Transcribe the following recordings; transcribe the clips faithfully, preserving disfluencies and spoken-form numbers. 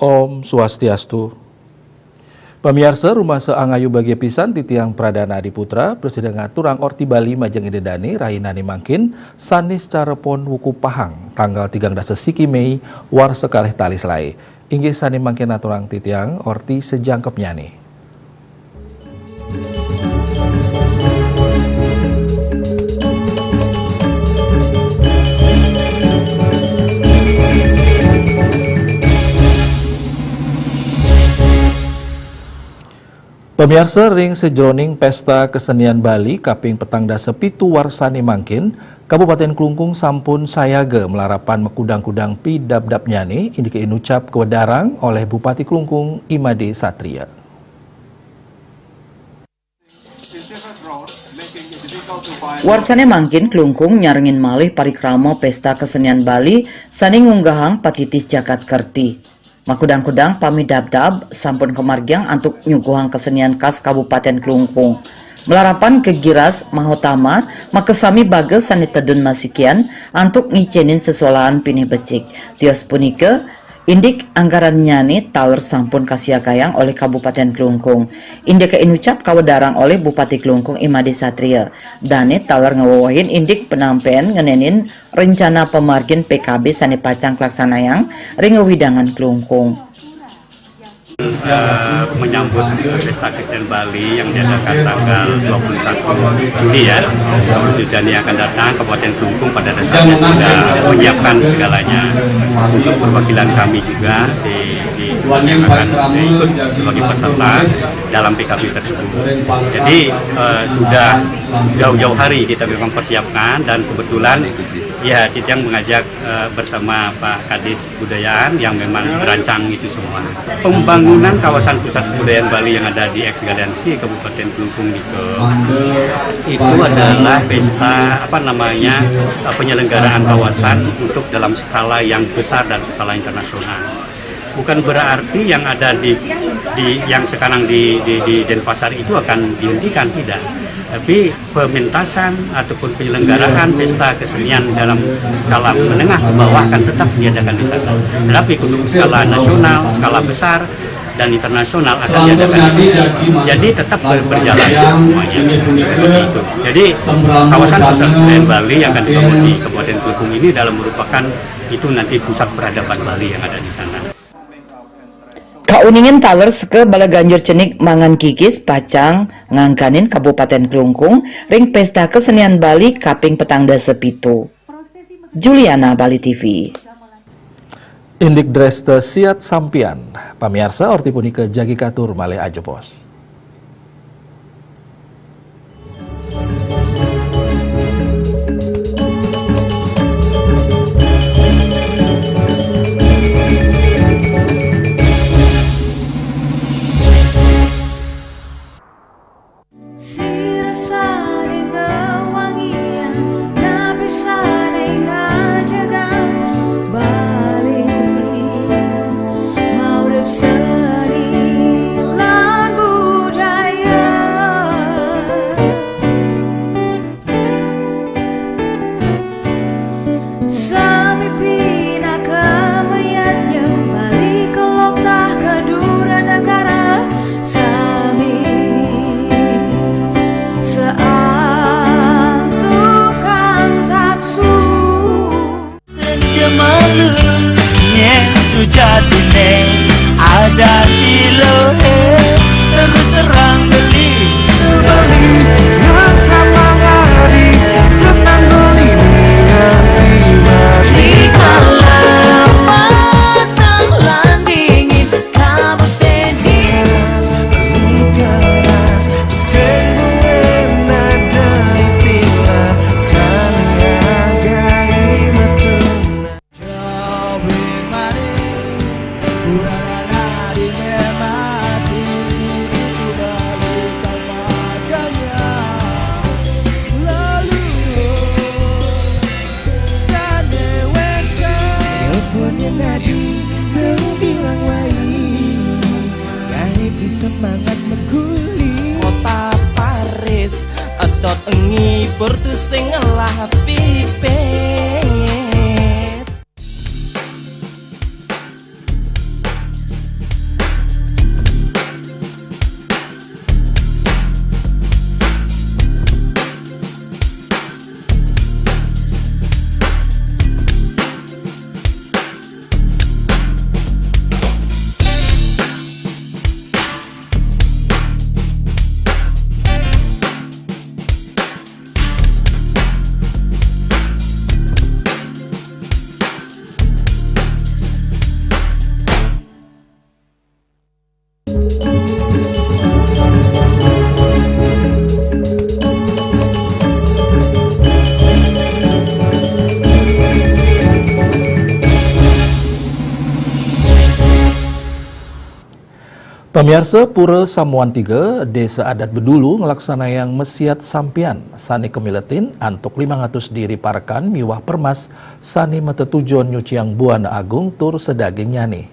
Om Swastiastu. Pamiarsa, rumasa angayu bagia pisan titiang Pradana Adiputra, prasida ngaturang orti Bali majeng Ida Dane, rahinané mangkin, sané sacara pon wuku pahang, tanggal tigang dasa siki Mei, warsa kalih tali selaé. Inggih sané mangkin aturang titiang orti sajangkepnyané. Pamiarsa, ring sajroning Pésta Kesenian Bali kaping petang dasa pitu warsané mangkin, Kabupatén Klungkung sampun sayaga malarapan makudang-kudang pidabdabnyané, indiké inucap kawedarang olih Bupati Klungkung I Made Satria. Warsané mangkin Klungkung nyarengin malih parikrama Pésta Kesenian Bali sané ngunggahang patitih jagat kerti. Makudang-kudang pamidabdab sampun kamargiang antuk nyuguhang kesenian khas Kabupatén Klungkung. Malarapan gegiras mahotama, makasami baga sané tedun masikian antuk ngicénin sesolahan pinih becik. Tios punika, indik anggarannyané taler sampun kasiagayang olih Kabupatén Klungkung. Indiké inucap kawedarang olih Bupati Klungkung I Made Satria. Dané taler ngwewehin indik panampén ngenénin rencana pamargin P K B sané pacang kalaksanayang ring wewidangan Klungkung. Eh, menyambut Pesta Kesenian Bali yang diadakan tanggal dua puluh satu Juni, ya, dua puluh satu Juni yang akan datang, Kabupaten Klungkung pada dasarnya sudah menyiapkan segalanya untuk perwakilan kami juga di, di akan ikut sebagai peserta dalam P K B tersebut. Jadi, eh, sudah jauh-jauh hari kita memang persiapkan, dan kebetulan, ya, kita yang mengajak, eh, bersama Pak Kadis Kebudayaan yang memang merancang itu semua. Pembangunan kawasan pusat kebudayaan Bali yang ada di X Galiansi, Kabupaten Klungkung itu, itu adalah pesta, apa namanya, eh, penyelenggaraan kawasan untuk dalam skala yang besar dan skala internasional. Bukan berarti yang ada di, di yang sekarang di, di, di Denpasar itu akan dihentikan, tidak. Tapi pementasan ataupun penyelenggaraan pesta kesenian dalam skala menengah ke bawah akan tetap diadakan di sana. Tetapi untuk skala nasional, skala besar, dan internasional akan diadakan di sana. Jadi tetap ber- berjalan semuanya. Seperti itu. Jadi kawasan pusat budaya Bali yang akan dibangun di Kabupaten Klungkung ini adalah merupakan itu nanti pusat peradaban Bali yang ada di sana. Kauningin taler seka Bala Ganjur Cenik Mangan Kikis pacang ngangkanin Kabupaten Klungkung ring Pesta Kesenian Bali kaping petang dasa pitu. Juliana, Bali T V. Indik Dresta Siat Sampian, pamiarsa, orti punika jagi katur malih ajebos. Sira sané ngawangiang, napi sané ngajegang Bali, maurip seni lan budaya. Sami pinaka mayadnya, Bali kelok tah ka dura negara. Sami saantukan taksu. Senja malu, nyén sujatiné ada di lohe, terus terang beli. Bali, nang sapangadi, tresnan Bali nganti mati. Rikala patang lan dingin, kabukten dingin. Bali keras, tusing buin ada istilah, saling hargai matuna. Jawing maring, kurang dinikmati, diubah di kalpadanya. Lalu, tak deweka. Teleponnya nadi, seru bilang wai. Kami semangat meguli. Kota Paris, edot ngibur tusing ngelah pipis. Pamiarsa, Pura Samuan Tiga, Desa Adat Bedulu nglaksanayang masiat sampian sané kamiletin antuk limang atus diri parekan miwah permas sané matetujon nyuciang Buana Agung tur sadagingnyané.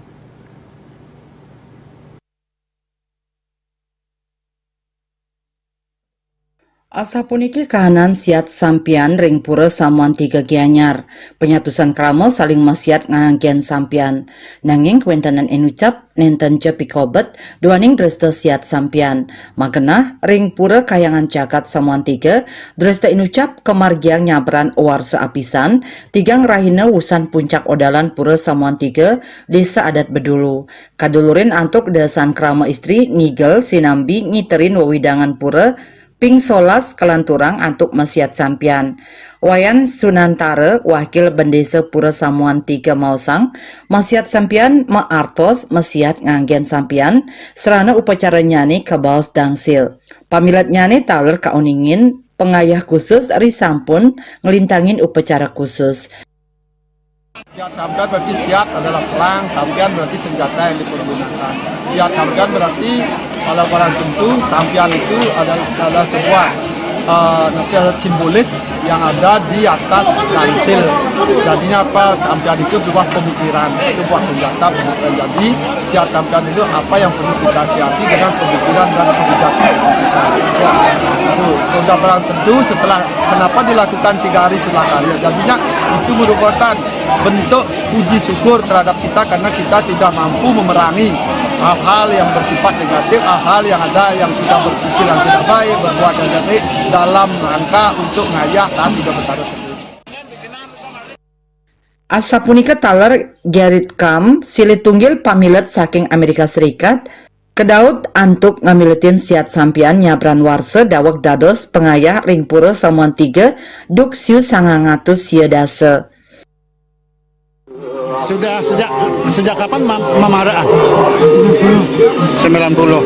Asapuniki kahanan siat sampian ring Pura Samuan Tiga Gianyar. Panyatusan krama saling masiat nganggén sampian. Nanging kawéntenan inucap nénten ja pikobet duaning dresta siat sampian. Magenah ring Pura Kahyangan Jagat Samuan Tiga, dresta inucap kamargiang nyabran warsa apisan, tigang rahina wusan puncak odalan Pura Samuan Tiga, Désa Adat Bedulu. Kadulurin antuk dasan krama istri ngigel sinambi ngiterin wewidangan pura, ping solas kalanturang antuk masiat sampian. Wayan Sunantara, Wakil Bendesa Pura Samuan Tiga maosang, masiat sampian maartos masiat nganggén sampian, sarana upacaranyané kabaos dangsil. Pamiletnyané taler kauningin pangayah khusus ri sampun nglintangin upacara khusus. Siat sampian berarti siat adalah perang, sampian berarti senjata yang dipergunakan. Siat sampian berarti kalau barang tentu sampian itu adalah, adalah sebuah, eh, nanti ada simbolis yang ada di atas dangsil. Jadinya apa? Sampian itu sebuah pemikiran, itu buah senjata pemikiran. Jadi siat sampian itu apa yang perlu kita siati dengan pemikiran dan kebijaksanaan kita. Ya, itu. Kalau barang tentu setelah kenapa dilakukan tiga hari setelah karya? Jadinya itu merupakan bentuk puji syukur terhadap kita karena kita tidak mampu memerangi hal-hal yang bersifat negatif, hal-hal yang ada yang kita berpikir yang tidak baik, berbuat yang tidak baik dalam rangka untuk ngayah saat tidak bertarung. Asapunika taler Gerrit Kamm, silih tunggil pamilet saking Amerika Serikat, kadaut antuk ngamiletin siat sampian nyabran warsa daweg dados pangayah ring Pura Samuan Tiga, duk siu sangang atus sia dasa. Sudah sejak, sejak kapan mam-, mamaraan? Sembilan puluh.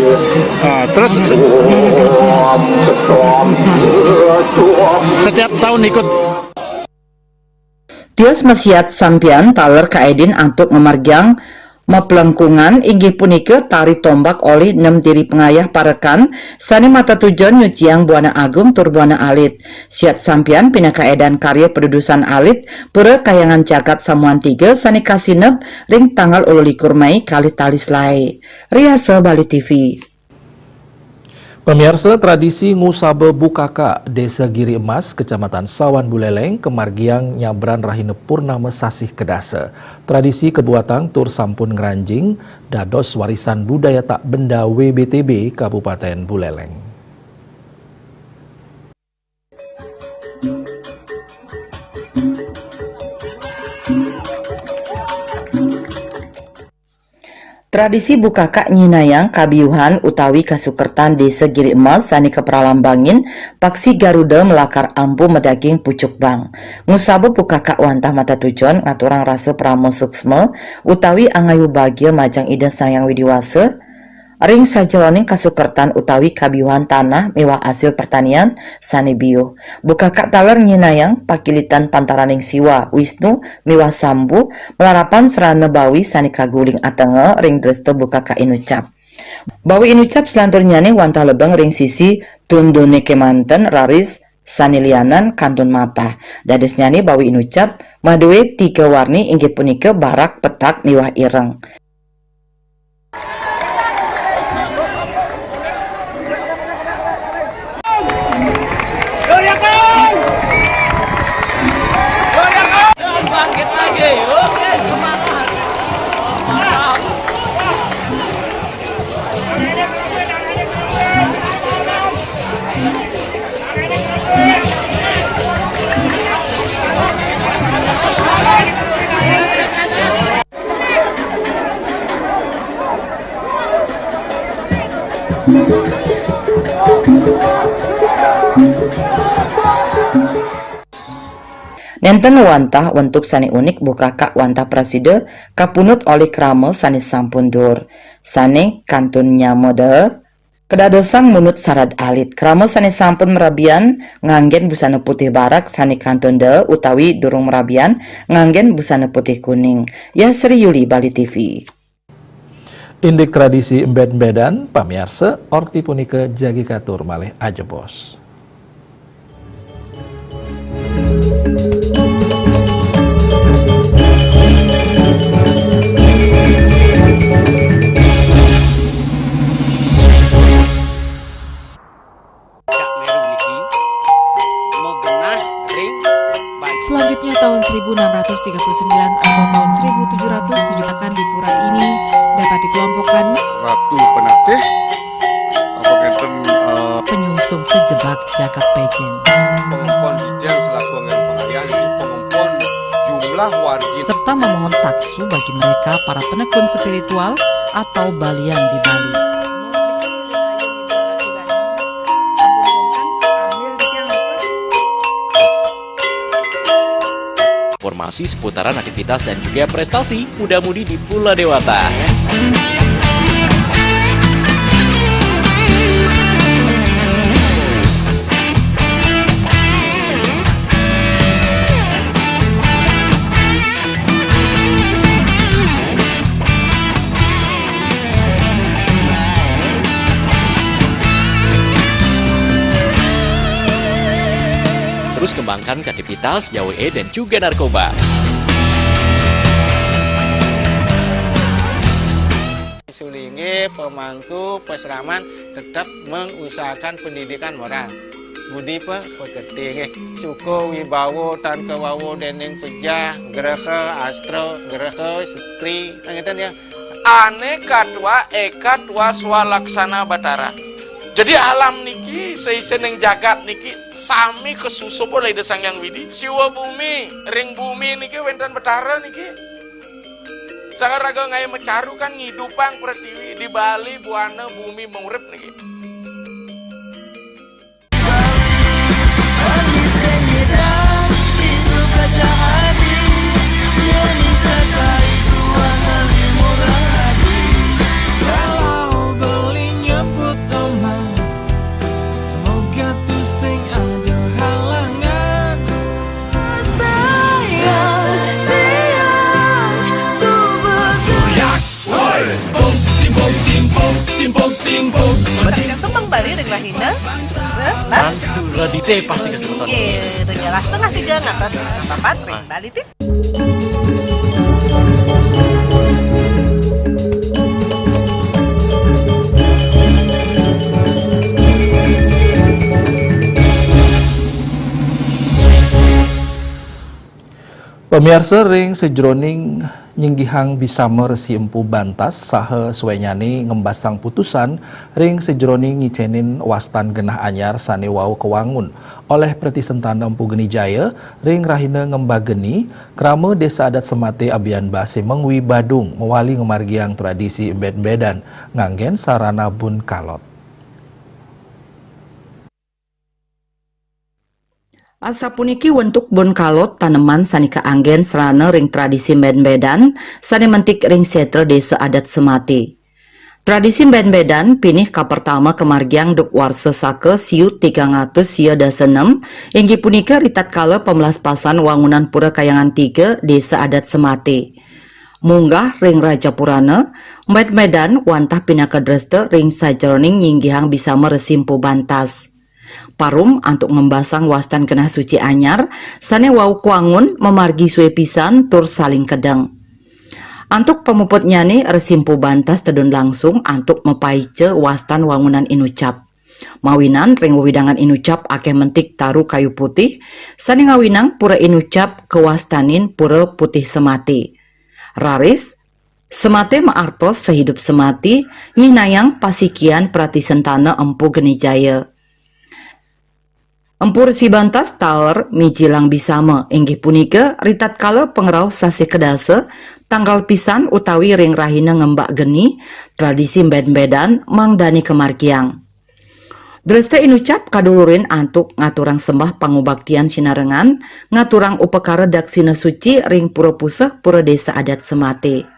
Ah, terus setiap tahun ikut? Tios masiat sampian taler kaedin antuk ngamargiang maplengkungan, inggih punika tari tombak olih nem diri pangayah parekan sané matetujon nyuciang Buana Agung tur Buana Alit. Siat sampian pinaka edan karya padudusan alit Pura Kahyangan Jagat Samuan Tiga sané kasineb ring tanggal wolu likur Mei kalih tali selaé. Riasa Bali T V. Pamiarsa, tradisi ngusaba Bukakak, Désa Giri Emas, Kecamatan Sawan Buleleng, kamargiang nyabran rahina purnama sasih kedasa. Tradisi kabuatang tur sampun ngranjing dados warisan budaya tak benda W B T B Kabupaten Buleleng. Tradisi Bukakak nyihnayang kabiuhan utawi kasukertan Désa Giri Emas sané kapralambangin paksi Garuda malakar ampu madaging pucuk bang. Ngusaba Bukakak wantah matetujon ngaturang rasa parama suksma utawi angayubagia majeng Ida Sang Hyang Widi Wasa, ring sajeroning kasukertan utawi kabiuhan tanah miwah asil pertanian sané biuh. Bukakak taler nyihnayang pakilitan pantaraning Siwa, Wisnu, miwah Sambu, malarapan sarana bawi sané kaguling atenga ring dresta Bukakak inucap. Bawi inucap salanturnyané wantah lebeng ring sisi tunduné kémanten raris sané lianan kantun matah. Dadosnyané bawi inucap madué tiga warni, inggih punika barak, pethak, miwah ireng. Nénten wantah wentuk sané unik, Bukakak wantah prasida kapunut olih krama sané sampun duur, sané kantun nyama da kadadosang munut sarad alit. Krama sané sampun marabian nganggén busana putih barak, sané kantun da utawi durung marabian nganggén busana putih kuning. Yasri Yuli, Bali T V. Indik tradisi embed-embedan, pamiarsa, orti punika jagi katur malih ajebos. Selanjutnya, tahun seribu enam ratus tiga puluh sembilan atau tahun seribu tujuh ratus tujuh akan di pura ini dapat dikelompokkan Ratu Penatih, apa ngenten, eh, penyungsung sejebak jagat Pejeng. Pengempon Dijang selaku anggaran pengayaan, jadi pengempon jumlah wargi. Serta memohon taksu bagi mereka para penekun spiritual atau balian di Bali. Informasi seputaran aktivitas dan juga prestasi muda-mudi di Pura Dewata. Terus kembangkan kreativitas, jauhi dan juga narkoba. Sulinge, pemangku, peseraman tetap mengusahakan pendidikan moral. Budi pe-, pekerti nggih. Suka wibawa tan kawawa dening pejah, graha, astra, graha, setri, ngeten ya. Ane katwa eka twa swalaksana Batara. Jadi alam niki seisening jagat niki sami kasusup oleh Ida Sang Hyang Widi. Siwa bumi, ring bumi niki wenten Batara niki. Sang raga ngae macaru kan ngidupang pretiwi, di Bali buana bumi murip niki. Tembang Bali ring rahina Mansura Dite pasti kesebutan. Nggih, ring setengah tiga ngantos papat ring Bali T V. Pamiarsa, ring sajeroning nyinggihang bisama Resi Empu Bantas saha suenyane ngembasang putusan ring sajeroning ngicenin wastan genah anyar sane wau kawangun olih Pratisentana Empu Geni Jaya ring rahina Ngembah Geni, krama Desa Adat Semate Abianbah Simengwi Badung mawali ngamargiang tradisi embed-embedan nganggen sarana bun kalot. Asapuniki wentuk bun kalot taneman sane kaanggen sarana ring tradisi embed-embedan sane mentik ring setra Desa Adat Semate. Tradisi embed-embedan pinih kapertama kamargiang duk warsa saka siu tigang atus sia dasa nem, inggih punika ritatkala pamlaspasan wangunan Pura Kayangan tiga, Desa Adat Semate. Munggah ring Raja Purana, embed-embedan wantah pinaka dresta ring sajeroning nyinggihang bisama Resi Empu Bantas. Parum antuk ngembasang wastan genah suci anyar, sane wau kawangun mamargi sue pisan tur saling kedeng. Antuk pamuputnyane, Resi Empu Bantas tedun langsung antuk mapaica wastan wangunan inucap. Mawinan ring wewidangan inucap akeh mentik taru kayu putih, sane ngawinang pura inucap kawastanin Pura Putih Semate. Raris, Semate maartos sahidup semati, nyihnayang pasikian Pratisentana Empu Geni Jaya. Empu Resi Bantas taler mijilang bisama, inggih punika ritatkala pangrauh sasih kadasa, tanggal pisan utawi ring rahina Ngembak Geni, tradisi embed-embedan mangdane kamargiang. Dresta inucap kadulurin antuk ngaturang sembah pangubaktian sinarengan, ngaturang upakara daksina suci ring pura puseh Pura Desa Adat Semate.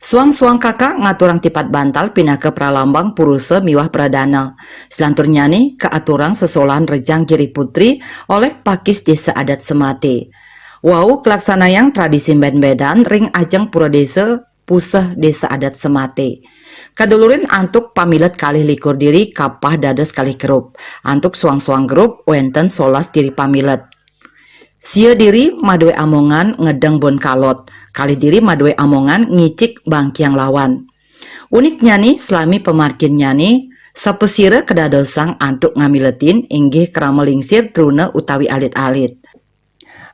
Suang-suang kaka ngaturang tipat bantal pinaka pralambang purusa miwah pradana. Salanturnyane kaaturang sesolahan rejang Giri Putri olih pakis Desa Adat Semate. Wau kalaksanayang tradisi embed-embedan ring ajeng pura desa Puseh Désa Adat Semate. Kadulurin antuk pamilet kalih likur diri kapah dados kalih grup. Antuk suang-suang grup wénten solas diri pamilet. Sia diri madué amongan ngedeng bon kalot, kalih diri madué amongan ngicik bangkiang lawan. Uniknyané salami pamarginnyané, sapasira kadadosang antuk ngamiletin inggih krama lingsir truna utawi alit-alit.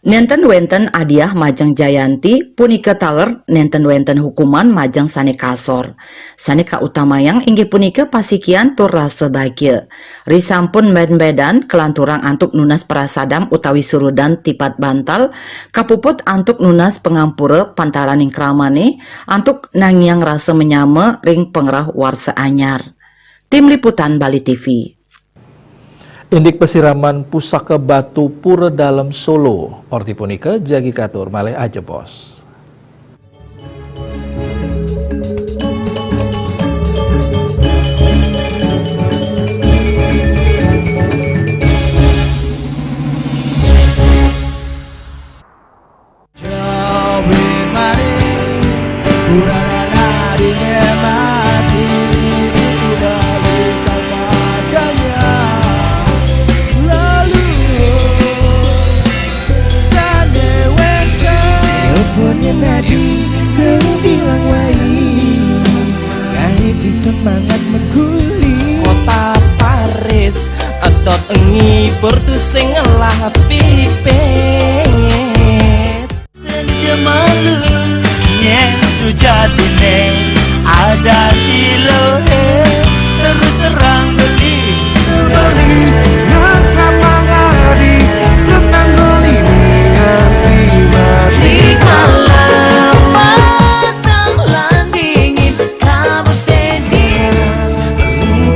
Nénten wénten adiah majeng jayanti, punika taler nénten wénten hukuman majeng sané kasor. Sané kautamayang inggih punika pasikian tur rasa bagia. Risampun mbed-mbedan kalanturang antuk nunas prasadam utawi surudan tipat bantal, kapuput antuk nunas pangampura pantaraning kramané, antuk nangiang rasa manyama ring pangrauh warsa anyar. Tim Liputan Bali T V. Indik pasiraman pusaka batu Pura Dalem Solo, orti punika jagi katur malih ajebos. Jauh maring, kurang anak dinikmati, ditinggali tanpa tanya. Lalu, tak deweka. Teleponnya Nadi, suruh bilang wai. Dari semangat mengguling. Kota Paris, atot ngibur tu sing ngelah pipis. Senja malu, nyén sujatine ada di lohe, terus terang beli. Beli yang sama ngadi, terus nang beli nganti mati. Di malam petang lan dingin, kabut teddy. Keras,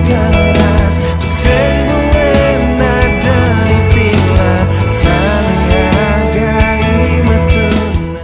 keras, tu sing buin ada istilah saling hargai matuna.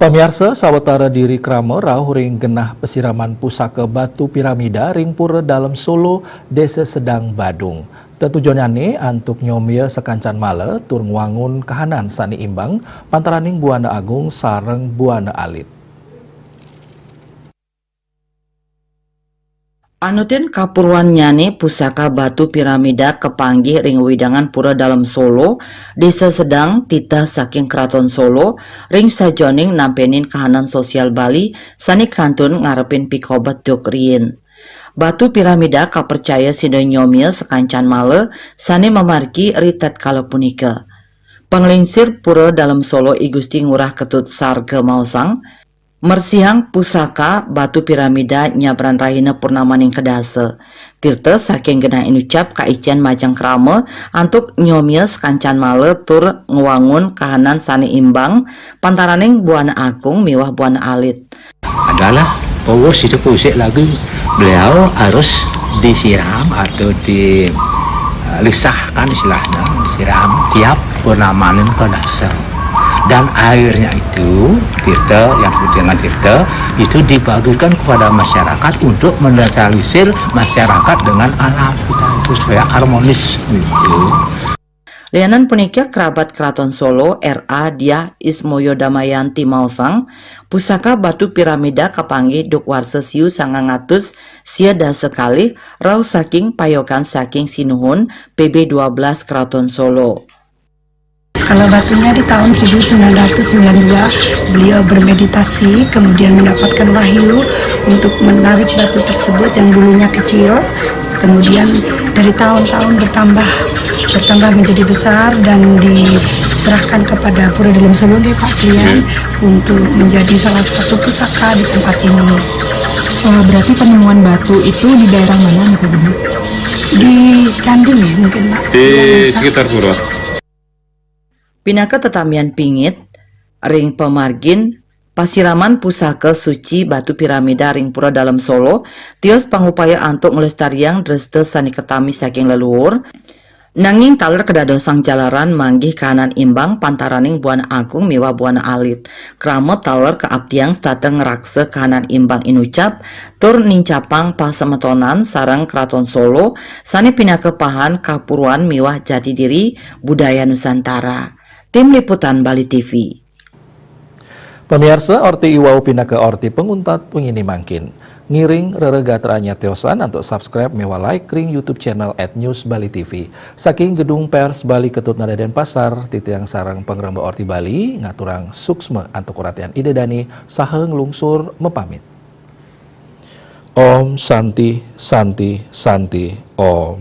Pamiarsa, sawatara diri krama rauh ring genah pasiraman pusaka batu piramida ring Pura Dalem Solo, Desa Sedang, Badung. Tetujonane antuk nyomia sakancan mala tur ngwangun kahanan sane imbang pantaraning buana agung sareng buana alit. Anutin kapurwannyane, pusaka batu piramida kapanggih ring wewidangan Pura Dalem Solo, Desa Sedang, titah saking Kraton Solo, ring sajoning nampenin kahanan sosial Bali sane kantun ngarepin pikobet duk riin. Batu piramida kapercaya sida nyomia sakancan mala sane mamargi ri tatkala punika. Panglingsir Pura Dalem Solo, I Gusti Ngurah Ketut Sarga maosang, mresihang pusaka batu piramida nyabran rahina purnamaning kedasa. Tirta saking genah inucap kaicen majeng krama antuk nyomia sakancan mala tur ngwangun kahanan sane imbang pantaraning buana agung miwah buana alit. Adalah pawus itu pusik lagi, beliau harus disiram atau di, eh, lisahkan istilahnya, disiram tiap purnamaning kedasa. Dan airnya itu, tirta, yang disebut dengan tirta, itu dibagikan kepada masyarakat untuk menetralisir masyarakat dengan alam kita itu supaya harmonis gitu. Lianan punika, kerabat Kraton Solo, R A Diah Ismoyo Damayanti maosang, pusaka batu piramida kapanggih duk warsa siu sangang atus sia dasa kalih, rauh saking payokan saking Sinuhun, P B dua belas Kraton Solo. Kalau batunya di tahun seribu sembilan ratus sembilan puluh dua, beliau bermeditasi, kemudian mendapatkan wahyu untuk menarik batu tersebut yang dulunya kecil, kemudian dari tahun-tahun bertambah, bertambah menjadi besar dan diserahkan kepada Pura Dalem Solo nggih, Pak Klian, untuk menjadi salah satu pusaka di tempat ini. Wah, berarti penemuan batu itu di daerah mana nih, Pak Budi? Di Candi mungkin, Pak. Di Yang besar. Sekitar pura. Pinaka tetamian pingit ring pamargin pasiraman pusaka suci batu piramida ring Pura Dalem Solo, tios pangupaya antuk nglestariang dresta sane katami saking leluhur, nanging taler kadadosang jalaran manggih kahanan imbang pantaraning buana agung miwah buana alit. Krama taler kaaptiang setata ngraksa kahanan imbang inucap tur nincapang pasemetonan sareng Kraton Solo sane pinaka pahan kapuruan miwah jati diri budaya Nusantara. Tim Liputan Bali T V. Pamiarsa, orti iwau pinaka orti panguntat wingine mangkin. Ngiring reregatraan nyartiosan antuk subscribe miwah like ring YouTube channel at News Bali T V. Saking Gedung Pers Bali Ketut Nada Denpasar, titiang sareng pangremba Orti Bali ngaturang suksma antuk ratian Ida Dane saha nglungsur mapamit. Om Santi, Santi, Santi, Om.